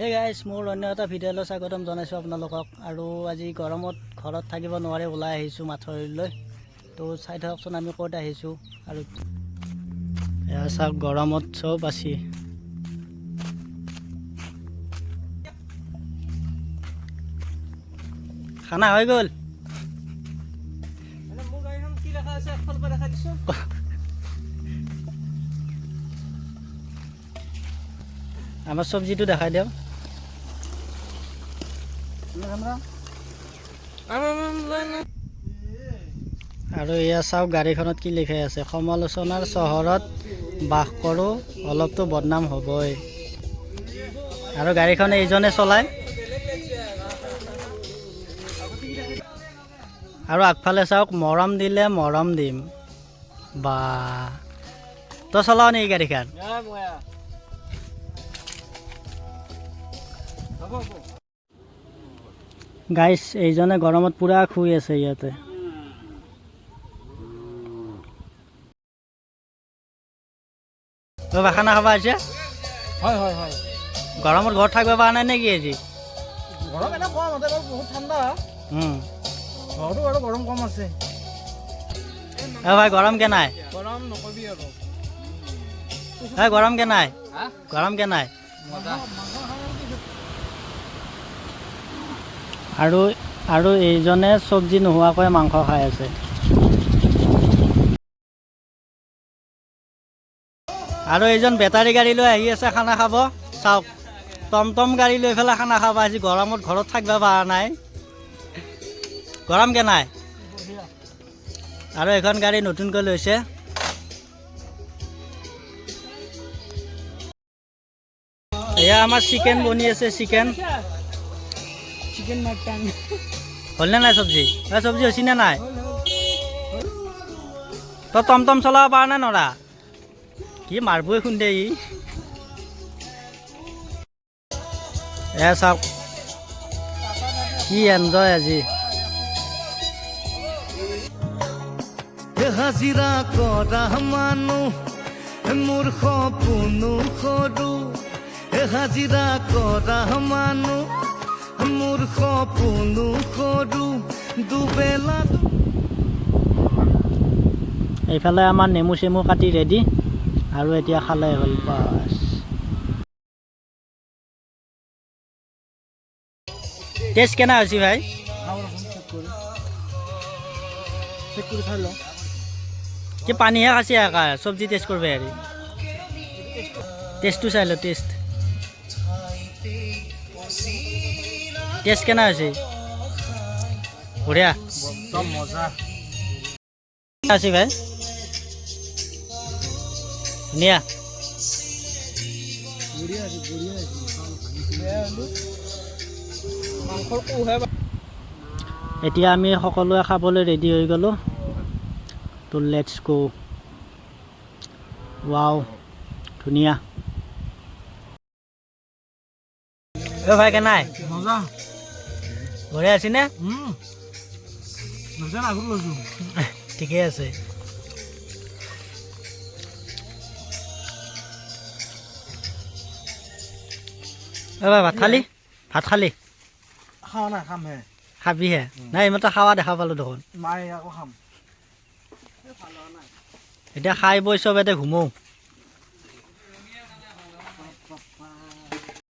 Hey guys, মোৰ অন্য এটা ভিডিঅ'লৈ স্বাগতম জনাইছোঁ আপোনালোকক। আৰু আজি গৰমত ঘৰত থাকিব নোৱাৰে ওলাই আহিছোঁ মাথাউৰিলৈ। তো চাই থাককচোন আমি ক'ত আহিছোঁ। আৰু এয়া চাওক, গৰমত চব আছি। খানা হৈ গ'ল। মোৰ গাড়ীখন কি লেখা আছে একফালৰ পৰা দেখাই দিছোঁ। আমাৰ চব্জিটো দেখাই দিয়ক। আৰু এয়া চাওক, গাড়ীখনত কি লিখাই আছে: সমালোচনাৰ চহৰত বাস কৰোঁ, অলপতো বদনাম হ'বই। আৰু গাড়ীখন এইজনে চলায়। আৰু আগফালে চাওক, মৰম দিলে মৰম দিম। বা, তই চলাও নেকি গাড়ীখন? গাইছ, এইজনে গৰমত পূৰা শুই আছে ইয়াতে। অ' খানা খাবা আহিছে? হয় হয় হয়। গৰমত ঘৰত থাকিব পৰা নাই নেকি আজি? গৰম এনে কম আছে বাৰু, বহুত ঠাণ্ডা। ঘৰতো বাৰু গৰম কম আছে। অ ভাই, গৰম কেনাই? গৰম নকবি আৰু। ভাই, গৰম কেনাই? হা? গৰম কেনাই? মজা। আৰু আৰু এইজনে চব্জি নোহোৱাকৈ মাংস খাই আছে। আৰু এইজন বেটাৰী গাড়ী লৈ আহি আছে খানা খাব। চাওক, টমটম গাড়ী লৈ পেলাই খানা খাব আজি। গৰমত ঘৰত থাকিব পৰা নাই। গৰম কেনাই? আৰু এইখন গাড়ী নতুনকৈ লৈছে। এয়া আমাৰ চিকেন বনি আছে, চিকেন। Chicken mutton. হ'লনে নাই চব্জি? এই চব্জি হৈছে নে নাই? তই টমটম চলাব পাৰ নে নৰা? কি মাৰবই খুন্দে ই। এ চাওক, কি এনজয় আজি। হাজিৰা কৰা মানুহ, মোৰ সপোনো সৰু। হাজিৰা কৰা মানুহ, মোৰ সপোনো সৰু, দুবেলা এইফালে আমাৰ নেমু চেমু কাটি ৰেডি আৰু এতিয়া খালে হ'ল, বাছ। টেষ্ট কেনে হৈছে ভাই? চেক কৰি চেক কৰি চাই লওঁ। কি পানীহে খাইছে একা, চব্জি টেষ্ট কৰবে। হেৰি টেষ্টটো চাই ল। টেষ্ট টেষ্ট কেনে হৈছে? বঢ়িয়া। একদম মজা। আছে ভাই, ধুনীয়া। বঢ়িয়া আছে, বঢ়িয়া আছে। মাংসৰ কোহে। এতিয়া আমি সকলোৱে খাবলৈ ৰেডি হৈ গ'লোঁ। তো let's গ'। ৱাও, ধুনীয়া। অ ভাই, কেনাই? মজা। বঢ়িয়া আছে নে? নজন আগত লৈছোঁ। ঠিকে আছে। অ ভাই, ভাত খালি? ভাত খালি? খাৱা নাই, খামহে। খাবিহে? নাই, এইমাত্ৰ খাৱা দেখা পালোঁ দেখোন। নাই, আকৌ খাম। এতিয়া খাই বৈ চব ইয়াতে ঘুমো।